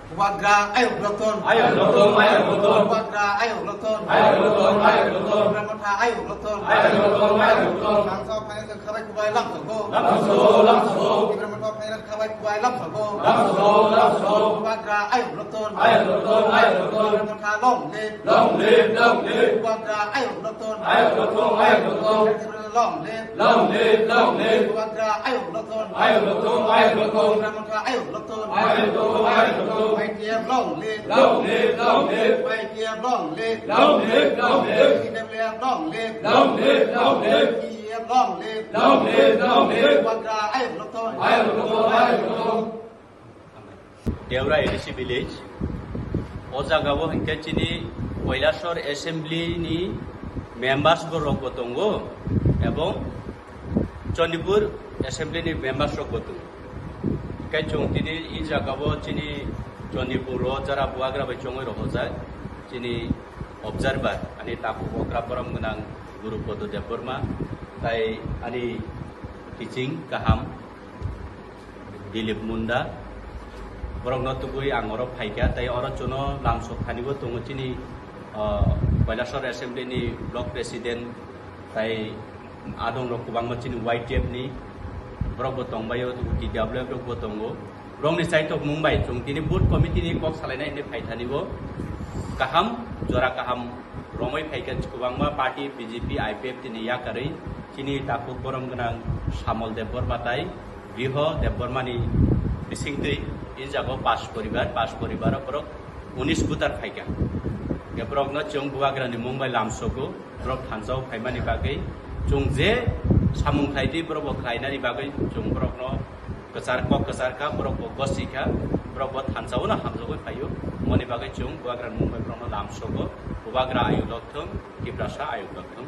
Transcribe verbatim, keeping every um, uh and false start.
Bubagra ayuk lokthon. Ayuk lokthon, ayuk lokthon. Bubagra ayuk lokthon. Ayuk lokthon, ayuk lokthon. Tipra Motha ayuk lokthon. Ayuk lokthon, ayuk lokthon. Thansa phainai khabai kubai lamsogo. Lamsogo, lamsogo. Tipra Motha phainai khabai kubai lamsogo. Lamsogo, lamsogo. Bubagra ayuk lokthon. Ayuk lokthon, ayuk lokthon. Tipra Motha long live. Long live, long live. Bubagra ayuk lokthon. Ayuk lokthon, ayuk lokthon. Long live. Long live, long live. Bubagra ayuk lokthon. Ayuk lokthon, ayuk lokthon. Tipra Motha ayuk lokthon. Ayuk lokthon, ayuk lokthon. Y T F long live. Long live, long live. Y T F long live. Long live, long live. T W F long live. Long live, long live. T W F long live. Long live, long live. Bubagra ayuk lokthon. Ayuk lokthon, ayuk lokthon. Deora A D C village. O jaga o hinkhe chini Kailasor assembly ni members bo rok bo tongo, ebong Chondipur assembly ni members rok bo tongo. Hinkhe chwng tini e jaga o chini Chondipur o jara bubagra bai chongwi rohorjak chini observer, ani takhuk okra borom gwnang Guru Podo Debbarma, tai ani kiching kaham Dilip Munda, borokno tubui ang oro phaikha, tai oro chuno lamsok thanibo tongo chini, ah, Kailasor Assembly ni Block President, tai adong rok kwbangma chini Y T F ni borok bo tongbaio, T W F rok bo tongo. Borokni chaitok mung bai chwng tini booth committee ni kok salainai hinwi phaithanibo kaham, jora kaham romwi phaikha, kwbangma party B J P, I P F T ni yakarwi chini takhuk borom gwnang Samol Debbarma tai Griho Debbarmani bisingtwi e jago pas poribar, pas poribaro borok unis voter phaikha. Borokno chwng bubagrani mung bai lamsogo, borok thansa o phaimani bagwi chwng je samung khlai di, borok bo khlainani bagwi chwng borokno kwchar kok kwchar kha, borok bo gosi kha, borok bo thansa o no hamjagwi phaio. Moni bagwi chwng bubagrani mung bai borokno lamsogo, bubagra ayuk lokthung, Tiprasa ayuk lokthung.